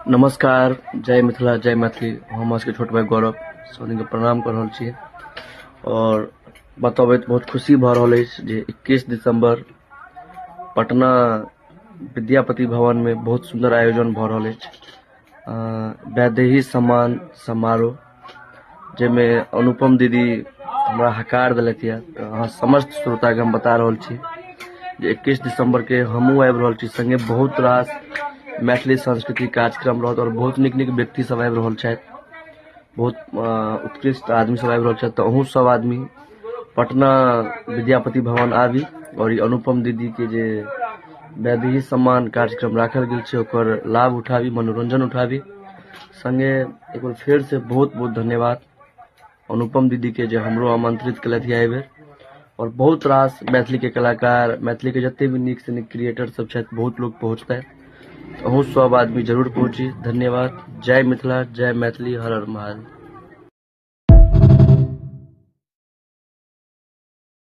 नमस्कार, जय मिथिला, जय मैथिली। हम अहाँके छोट भाइ गौरव सब दिनके प्रणाम कऽ रहल छी आओर बतबैत बहुत खुशी भऽ रहल अछि जे 21 दिसम्बर पटना विद्यापति भवनमे बहुत सुन्दर आयोजन भऽ रहल अछि, वैदेही सम्मान समारोह, जाहिमे अनुपम दीदी हमरा हकार देलथि यऽ। तऽ अहाँ समस्त श्रोताके हम बता रहल छी जे 21 दिसम्बरके हमहूँ आबि रहल छी, सङ्गे बहुत रास मैथिली सांस्कृतिक कार्यक्रम रहत आओर बहुत नीक नीक व्यक्ति सब आबि रहल छथि, बहुत उत्कृष्ट आदमी सब आबि रहल छथि। तऽ अहूँ सब आदमी पटना विद्यापति भवन आबी आओर ई अनुपम दीदीके जे वैदेही सम्मान कार्यक्रम राखल गेल छै ओकर लाभ उठाबी, मनोरञ्जन उठाबी। सङ्गे एक बेर फेरसँ बहुत बहुत धन्यवाद अनुपम दीदीके जे हमरो आमन्त्रित केलथि एहिबेर। आओर बहुत रास मैथिलीके कलाकार, मैथिलीके जते भी नीकसँ नीक क्रिएटर सब छथि, बहुत लोक पहुँचतै। अहूँ सब आदमी जरूर पहुँची। धन्यवाद। जय मिथिला, जय मैथिली, हर हर महादेव।